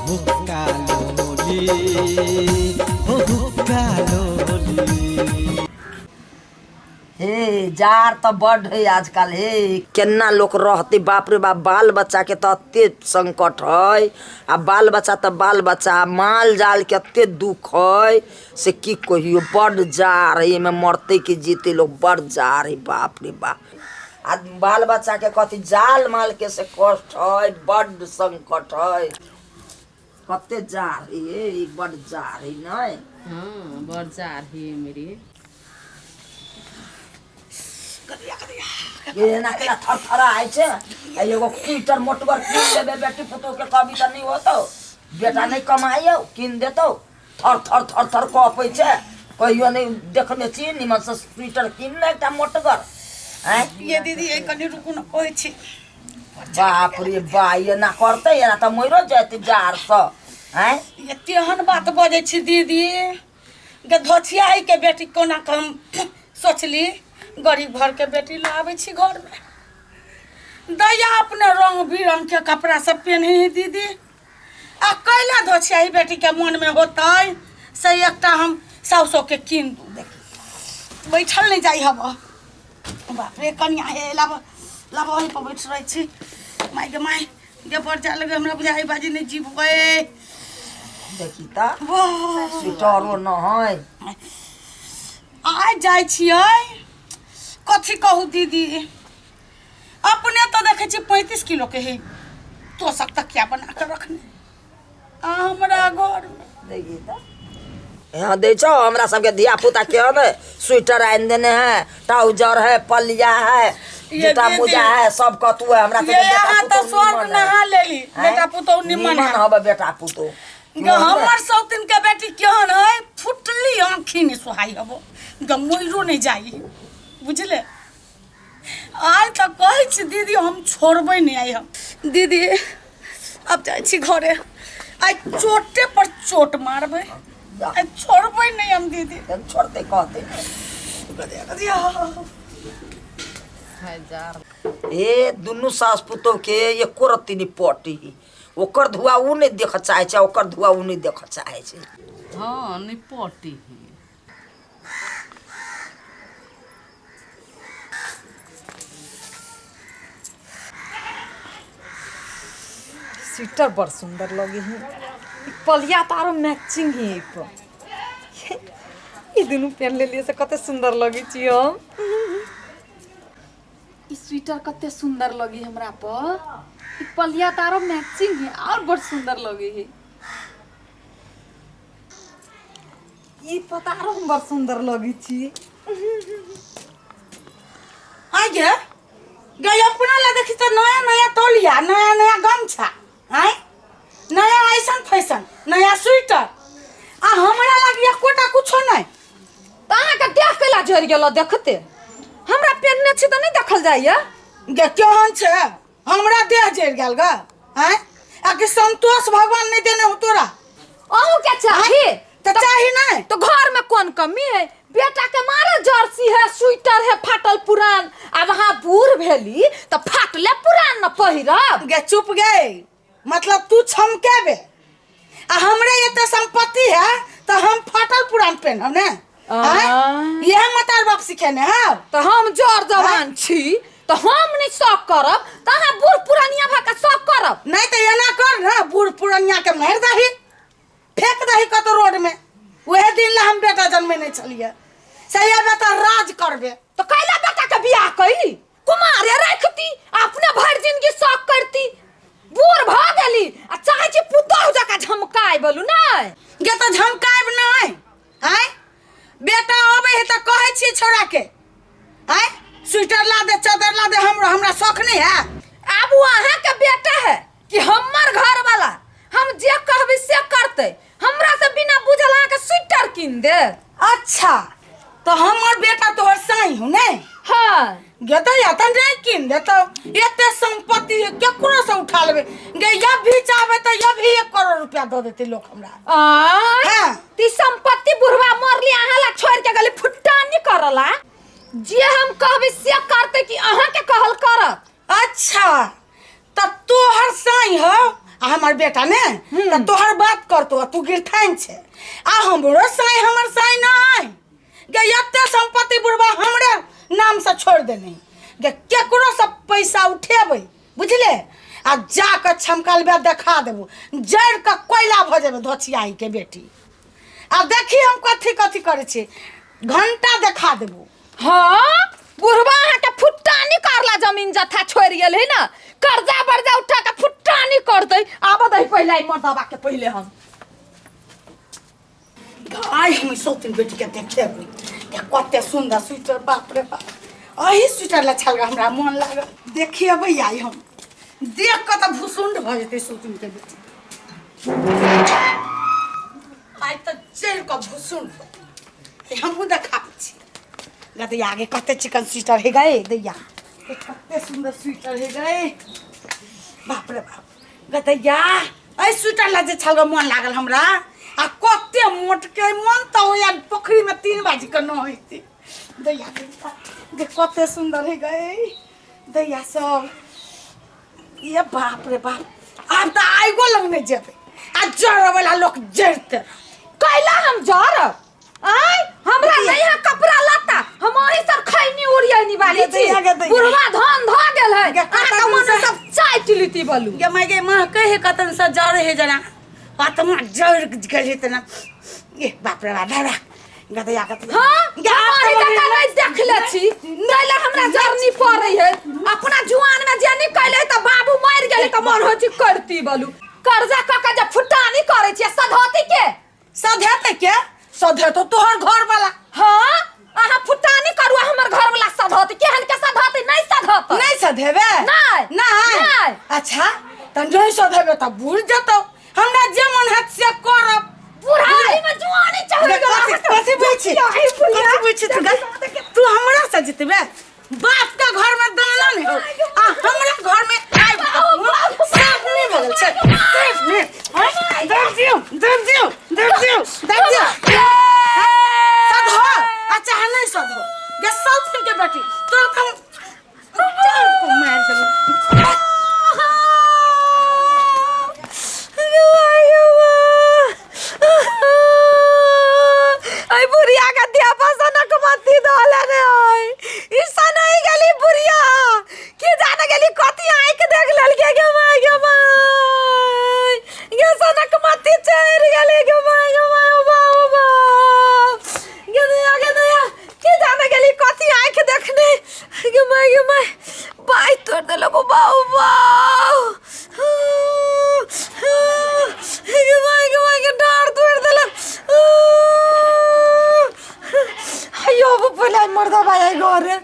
हुक्का लोली, हो हुक्का लोली। हे जार तऽ बड्ड है आजकल। हे केना लोक रहतै, बाप रे बाप। बाल बच्चाके तऽ एते संकट है, आ बाल बच्चा तऽ बाल बच्चा, माल जालके एते दुख है से की कहियौ। बड्ड जाड़ है, एहिमे मरतै कि जीतै लोक। बड्ड जाड़ है, बाप रे बाप। आ बाल बच्चाके कथी, जाल मालके से कष्ट है, बड्ड संकट है। कते जाड़ है हे, ई बड्ड जाड़ है नहि? हाँ, बड़ जाड़ है मेरे। ये एना केना थरथरा आइ छै। आ एगो स्वेटर मोटगर कीन लेबै बेटी पुतोह के, कभी तऽ नहि होतौ। बेटा नहि कमाइयौ, कीन देतौ। थर थर थर थर कँपै छै। कहियो नहि देखने छी निमन से स्वेटर कीन ले एकटा मोटगर। आँय ये दीदी, ये कनि रुकू न, कहै छी। बाप रे बा, एना करतै, एना तऽ मरियो जेतै जाड़सँ। आँय ये तेहन बात बजै छी दीदी गे, धोछियाई के बेटी कोना के हम सोचली गरीब घर के बेटी लाबै छी घरमे, दैया अपने रंग बिरंग के कपड़ा सब पेनहे है दीदी। आ कैला धोछियाई बेटी के मन में होतै से एकटा हम साउसो के कीन दू। देख, बैठल नहीं जाइ हब। बाप रे कनिया, हे लाब लाब, वहीं पर बैठ रहै छी। माय गे माय गे, बड़ जाय लगे हमरा, बुझाइ बाजी नहीं जीवबै। देखी तऽ वाह, स्वेटरो नहि। आइ जाइ छियै, कथी कहू दीदी, अपने तऽ देखै छी 35 किलो के है तोशक तकिया बना के रखने, आ हमरा घर में देखी तऽ यहाँ दै छौ हमरा सबके धिया पुता केहन है, स्वेटर आनि देने है, ट्राउजर है, पलिया है, ये जूता दीदी। मोजा है, सब कतु है। हमरा सबके ये बेटा अहाँ तऽ पुतोह स्वर्ग निमन है। नहा लेली। आँय? बेटा पुतोह निमन है। हबे बेटा पुतोह। गे हमर सौतिन के बेटी केहन है, फुटली आँखि नहि सोहाइ हबो गे, मरियो नहि जाइ, बुझले। आइ तऽ कहै छी दीदी, हम छोड़बै नहि आइ हम। दीदी, आब जाइ छी घरे, आइ चोटे पर चोट मारबै, आइ छोड़बै नहि हम दीदी। छोड़तै कहतै। हे दुनू सास पुतोह के एको रत्ती नहि पटी। ओकर धुआ उ नहि देखऽ चाहै छै, ओकर धुआ उ नहि देखऽ चाहै छै। हाँ, नहीं पटी है। स्वेटर बड़ सुंदर लगे है, ई पलिया तऽ आरो मैचिंग है एहि पर। ई दुनू पहन लेलियै से कते सुंदर लगे छी हम। ई स्वेटर कते सुंदर लगी हमरा पर, ई पलिया तऽ आरो मैचिंग है और बड़ सुंदर लगे है। ई पता आरो हम बड़ सुंदर लगे छी। आइ गे गे, अपना ला देखी तऽ नया नया तौलिया, नया नया गमछा, आँय नया ऐसन फैशन, नया स्वेटर, आ हमरा लागी एकोटा कुछो नहि। तऽ अहाँके देह कैला जरि गेल देखते? हमरा पेनने छी तऽ नहि देखल जाइए? गे केहन छै, हमरा देह जरि गेल ग? आँय, आ कि संतोष भगवान नहि देने हो तोरा? अहूँ के चाही? तऽ चाही नहि? तो घर में कौन कमी है? बेटा के मारे जर्सी है, स्वेटर है फाटल पुरान। अब अहाँ बूढ़ भेली तो फाटले पुरान न पहिरब? गे चुप गे, मतलब तू छमकेबे आ हमरे एते संपत्ति है तो हम फाटल पुरान पेनब ने? आँय? इएह मतार बाप सिखेने है? तो हम जोर जवान छी तो हम नहीं शौक करब तो अहाँ बूढ़ पुरानिया भऽ के शौक करब? नहीं तो एना कर ना, बूढ़ पुरानिया के मारि दही, फेंक दही कतौ रोड में। वह दिन ला हम बेटा जन्मे नहीं छलिए, सही बेटा राज करबे। तो कैला बेटा के बियाह कैली? कुमारे रखती, अपने भरि जिंदगी शौक करती। बूढ़ भऽ गेली आ चाहै छी पुतोहु जकाँ झमकाय बोलू नहि। गे तो झमकायब नहीं? आँय, बेटा अबै है तऽ कहै छियै छौड़ा के, आँय स्वेटर ला दे, चादर ला दे, हमरो हमरा शौक नहीं है? आब ओ अहाँके बेटा है कि हमर घर वाला? हम जे कहबै से करतै। हमरा से बिना बुझल अहाँके स्वेटर कीन दे? अच्छा, तो हमर बेटा तोहर साई हूँ ने? हाँ। गे तऽ एतन नहीं कीन देतौ? एते संपत्ति है, केकरो से उठा लेबै गे। यह भी चाहबै तऽ यह भी 1 करोड़ रुपया दऽ देतै लोक हमरा। आय? हाँ। ती संपत्ति बुढ़वा मरली अहाँ ला छोड़ के गेली फुट्टानी करला। जे हम कहबै से करतै कि अहाँ के कहल करत? अच्छा, तऽ तोहर साई हो आ आ हमर बेटा ने त तोहर बात करतो आ तू गिरथाइन छे आ हमरो साई हमर साई नहीं गे एते संपत्ति बुढ़बा हमरे नाम से छोड़ देने गे केकरो से पैसा उठेबै बुझले आ जा के छमकलबे देखा देबो जड़ के कोयला भऽ जेबै धोछियाही के बेटी आ देखी हम कथी कथी करै छी घंटा देखा देबो हाँ बुढ़वा अहाँके फुट्टानी करला जमीन जथा छोड़ि गेल है ना कर्जा बर्जा उठा के फुट्टानी करतै आबऽ दही पहिले ई मर्दबा के पहिले हम आइ हम सौतिन बेटीके देखेबै के कते सुन्दर स्वेटर बाप रे बाप एही स्वेटर ला छल हमरा मन लागल देखेबै आइ हम देख कऽ तऽ भुसुंड भऽ जेतै सौतिन के बेटी आइ तऽ जड़ि कऽ भुसुंड भऽ जेतै। हमहूँ देखाबै छी गदैया आगे कते चिकन स्वेटर हे गए दैया कते सुन्दर स्वेटर हे गए बाप रे बाप गदैया एहि स्वेटर ला जे छल मन लागल हमरा आ कते मोटके मन तऽ होइया पोखरिमे 3 बाजी के नहैती दैया दैया गे कते सुन्दर है गए दैया सब ये बाप रे बाप आब तऽ आइगो लग नहि जेबै आ जरऽ वाला लोक जरते कैला हम जरब आय हमरा नहीं है कपड़ा लत्ता हम ओही सब खैनी उड़ियनी वाली गे छी दैया, गे दैया। बुढ़वा धन ध गेल है गे अहाँ कतऽ के मन से- सब चाटि लीती बलू गे माय गे महकै है कतन से जरे है जना आत्मा जर गेल है तना ए बाप रे बाप धरा गदैया गदैया हाँ गे आब हम तऽ ओही जकाँ नहीं देखले छी नहीं हमरा जरनी पड़ै है अपना जुआन में जे नहीं कैले तऽ बाबू मरि गेलै तऽ मन होइ छै करती बलू कर्जा कऽ के जे फुटानी करै छियै सधौती के सधेतै के सधेतो तोहर घर वाला हाँ अहाँ फुटानी करू आ हमर घर वाला सधौती केहन के सधौती नहीं सधौत नहीं सधेबे नहीं। नहीं नहीं। अच्छा त नहीं सधेबे त बुझ जतौ हमरा जे मन हैत से करब बुढ़ारी में जुआनी चढ़ देख, कथी कथी बुझ छी कथी बुझ छी तू गे? तू हमरा से जितबे बाप के घर में दाना नहीं हो आ हमरा घर में आबि कऽ साफ नहीं भऽ गेल छै साफ नहीं आँय? दब दियौ दब दियौ दब दियौ दब दियौ सधो अच्छा हाँ नहीं सधो गे सब दिन के बेटी तोरा तऽ हम चल को मार देबौ आई बुढ़िया के दिया पसंद मती दले ने आई ईसा नहीं गेली बुढ़िया की जाने गेली कथी आँख देख लेलकै गे माय गे माय गे सनक मती चढ़ि गेली गे माय गे माय ओ बा ओ बा गे दया गे दया की जाने गेली कथी आँख देखने गे माय गे माय बाइ तोड़ देलक ओ बा ओ बा गे माय गे माय गे डाँर तोड़ देलक अयो अब पहिले आई मर्दबा आई घरे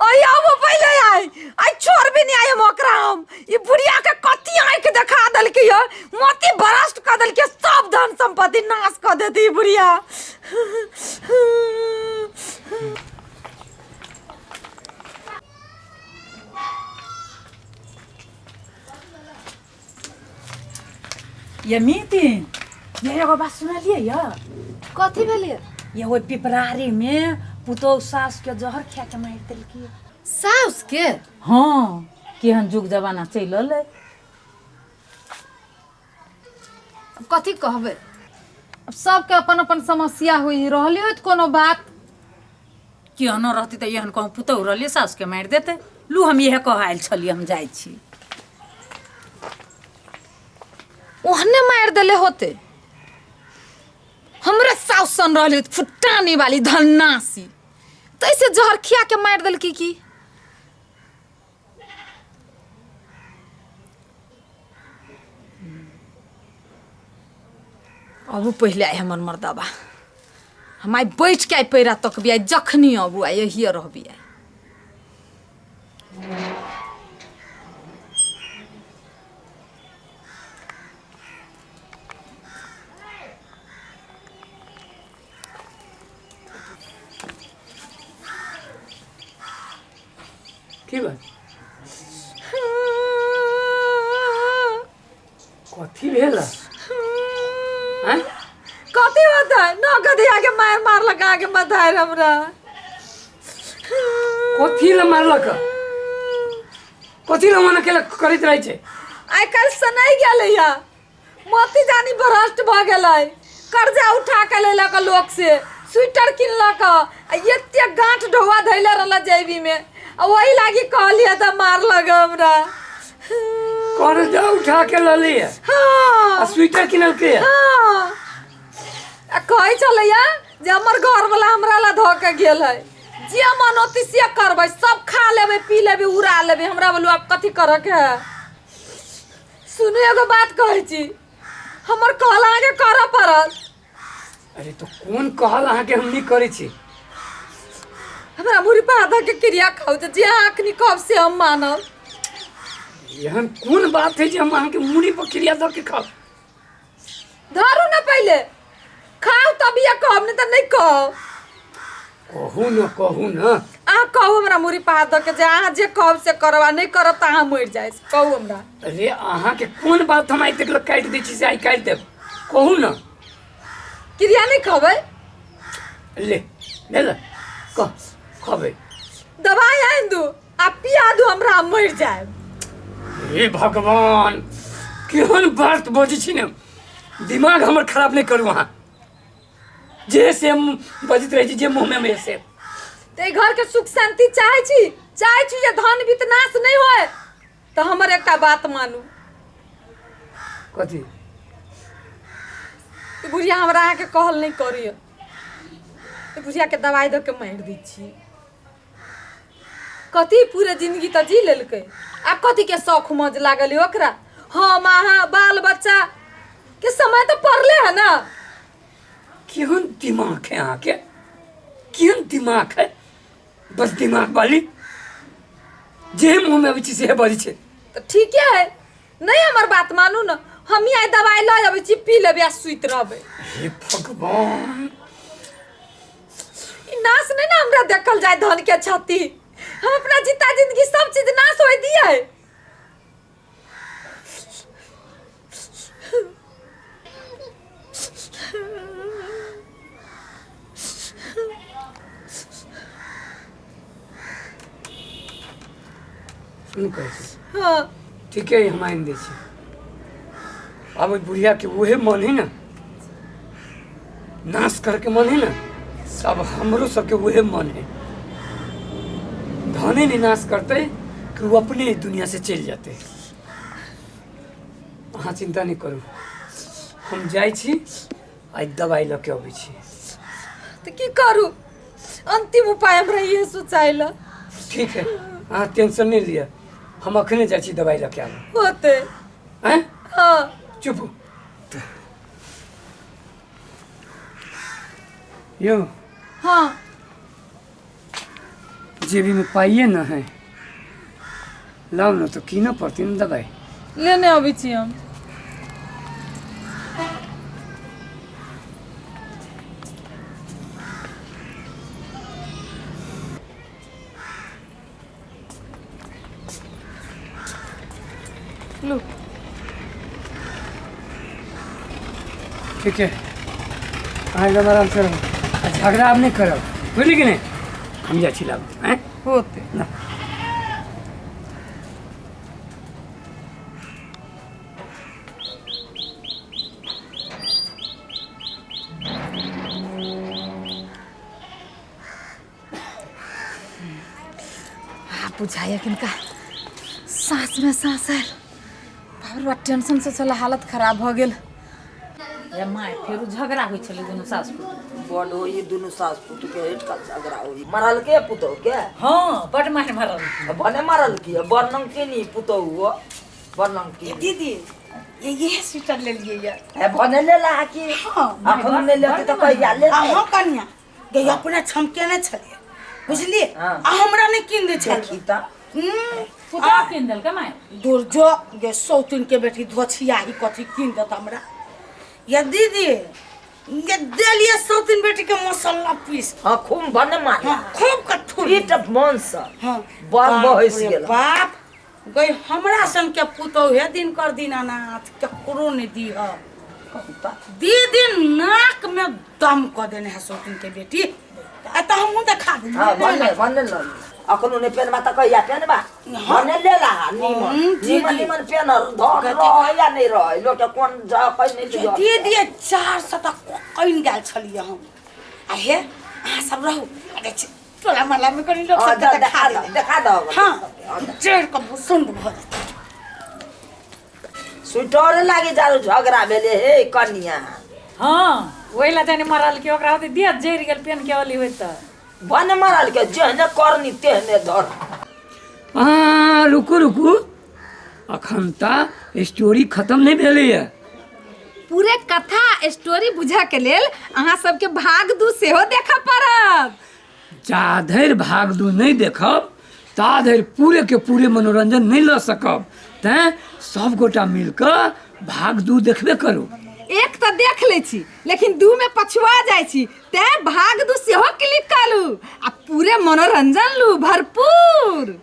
अयो अब पहिले आई आई छोड़बे नहीं आई हम ओकरा हम ई बुढ़िया के कथी आँखि देखा देलकै ये मोती भ्रष्ट कऽ देलकै सब धन संपत्ति नाश कऽ देती ई बुढ़िया ये मीतिन ये एगो बात सुनलियै ये कथी भेलै ये ओहि पिपरारी में पुतोहु सास के जहर खा के मारि देलकै साउस के हँ केहन जुग जमाना चलि अलै कथी कहबै अब सबके अपन अपन समस्या होई रहली होत कोनो बात केहनो रहती तऽ एहन कहूँ पुतहु रहलियै सासुके मारि देतै लू हम इएह कह आयल छलियै हम जाइ छी ओहने मारि देले होते हमरे साउस सन रहली फुटानी वाली धन्नासी तैसे जहर खिया के मारि देलकी की अबू पहिले आइ हमर मर्दबा हम आइ बैठ के आइ पैरा तकबी आइ जखनी अबू आइ यही रहबी आइ की बात कथी भेल आँय कथी होतै न गधिया के मार मारलक अहाँके मधारि हमरा कथी लए मारलक कथी लए मना केलक करैत रहै छै आइ काल्हि सनाइ गेलैया, मोती जानी भ्रष्ट भऽ गेलै। कर्जा उठा के लेलक लोक से, स्वेटर किनलक आ एते गांठ ढौआ धैले रहल जेबी में, आ वही लागी कहलिए तऽ मारलक हमरा। कर्जा उठा के लली है? हाँ। आ स्वेटर किनलकै है? हाँ। आ कहै छलैया जे हमर घरवला हमरा ला धऽ के गेल है, जे मन होतै से करबै, सब खा लेबै, पी लेबै, उड़ा लेबै। हमरा बोलू आब कथी करऽ के है? सुनू, एगो बात कहै छी, हमर कहल अहाँके करऽ पड़त। अरे तो कोन कहल अहाँके हम नहि करै छी? हमरा मुड़ी पर के क्रिया खाउ जे अहाँ अखनी कहब से हम मानब। एहन कोन बात है जे हम अहाँके मुड़ी पर क्रिया दऽ के खाउ? धरू ने, पहिले खाउ तभिए कहब, नहीं तऽ नहीं कहब। कहू न, कहू न। अहाँ कहू हमरा मुड़ी पर हाथ दऽ के जे अहाँ जे कहब से करब, आ नहीं करब तऽ अहाँ मरि जाए। कहू हमरा। अरे अहाँके कोन बात हम आइ तक लग काटि दै छी से आइ काटि देब? कहू न। क्रिया नहीं खबै? ले ले ले, कह, खबै। दवाई आनि दू आ पिया दू हमरा, हम मरि जायब। हे भगवान, केहन बात बजै छी ने! दिमाग हमर खराब नहि करू अहाँ। जे से हम बजैत रहै छी, जे मुँहमे मे से। तऽ एहि घरके सुख शांति चाहै छी, चाहै छी जे धन वित्त नाश नहि होय, तऽ हमर एकटा बात मानू। कथी? ई बुढ़िया हमरा अहाँके कहल नहि करैए। ई बुढ़ियाके दवाइ दऽ के मारि दै छी। कथी पूरे जिंदगी तऽ जी लेलकै, आब कथीके शौख मौज लागल है ओकरा? हम अहाँ बाल बच्चा के समय तऽ पड़ले है ना। केहन दिमाग है अहाँके, केहन दिमाग है! बस दिमाग वाली, जे मुँहमे अबै छै सेहे बजै छै। तऽ ठीके है, नहीं हमर बात मानू न, हम ही आइ दवाइ लऽ अबै छी, पी लेबै आ सुति रहबै। हे भगवान! ई नाश नहीं ना हमरा देखल जाय धन के क्षति। हम अपना जीता जिंदगी सब चीज नाश होय दिए। सुन, कहै छी। हाँ। ठीके है, हम आनि दै छी। आब ओहि बुढ़ियाके उहे मन है ने, नाश करके मन है ने, सब हमरो सबके उहे मन है। धने नहीं नाश करते कि वो अपने ही दुनिया से चलि जेतै। अहाँ चिंता नहीं करू, हम जाइ छी, आइ दवाइ लऽ के अबै छी। तऽ की करू? अंतिम उपाय हमरा इहे सोचाइल। ठीक है, अहाँ टेंशन नहीं लिअ, हम अखने जाइ छी दवाइ लऽ के आबै। होते। आँय? हाँ। चुप हो। यौ। हाँ। जेबी में पाइए न है, लाउ न तो कीनऽ पड़तै ने दवाइ। लेने अबै छी हम। लू। ठीक है, अहाँ एकदम आराम से रहू आ झगड़ा आब नहि करब, बुझली कि नहि? हम जाइ छी लाबऽ, आँय? होते। ना। आ बुझाइए किनका साँसमे साँस आयल। बाप रे बाप, टेंशन से छला हालत खराब भऽ गेल। हे my, फेरो झगड़ा होइ छलै दुनू सास पुतहु? बड होई, दुनू सास पुतहु के हेट का झगड़ा होई। मरल के पुतहु के? हँ, बड मारि मारल। भने मरल की बर्नंग के नी पुतहु बर्नंग की। दीदी, ये स्वेटर ले लिए यार। है भने ले ला की? हाँ। अखन नहि लेते तऽ कहिया ले? आ हम कनिया गे अपने छमकेने छलियै, बुझलियै? हाँ। आ हमरा नहि कीन दै छल। देखी तऽ। पुतहु कीन देलकै माय? दूर जो गे, सौतिन के बेटी धोछिया ही कथी कीन देत हमरा? ये दीदी ये देलिए सौतिन बेटी के मसाला पीस। हाँ, खूब भने मार। हाँ, खूब कठोर। पीट मन से। हाँ। बाप बाप बहस रे गेल। बाप गई, हमरा सन के पुतहु हे दिन कर दीनानाथ ककरो नहीं दीह। दीदी नाक में दम कऽ देने है सौतिन के बेटी। आ तऽ हमहूँ देखा देली। हाँ, भने भने लऽ। अखनो नहि पेनबा तऽ कहिया पेनबा? भने लेला नीमन नीमन नीमन पेन धन रहै या नहि रहै, लोक के कोन जकै नहि छै। दीदी 400 तक कइन गेल छलियै हम। आ हे अहाँ सब रहू, आ जाइ छी टोला मोहल्ला में कनि लोक सबके देखा दे, देखा दो। हाँ, जड़ि कऽ भुसुंड भऽ जेतै। स्वेटर लागी जारू झगड़ा भेलै हे कनिया। हाँ, ओहि ला जाने मरल के ओकरा होते देह जरि गेल पेन के ओली होइत तऽ बन मरल के जेहने करनी तेहने धर। आ रुकू रुकू, अखन तऽ स्टोरी खत्म नहि भेलैए। पूरे कथा स्टोरी बुझऽ के लेल अहाँ सबके भाग 2 सेहो देखऽ पड़त। जा धरि भाग 2 नहि देखब ता धरि पूरे के पूरे मनोरंजन नहि लऽ सकब, तैँ सब गोटा मिल कऽ भाग 2 देखबे करू। एक तऽ देख लै छी लेकिन 2 में पछुआ जाइ छी, तैँ भाग 2 सेहो क्लिक करू आ पूरे मनोरंजन लू भरपूर।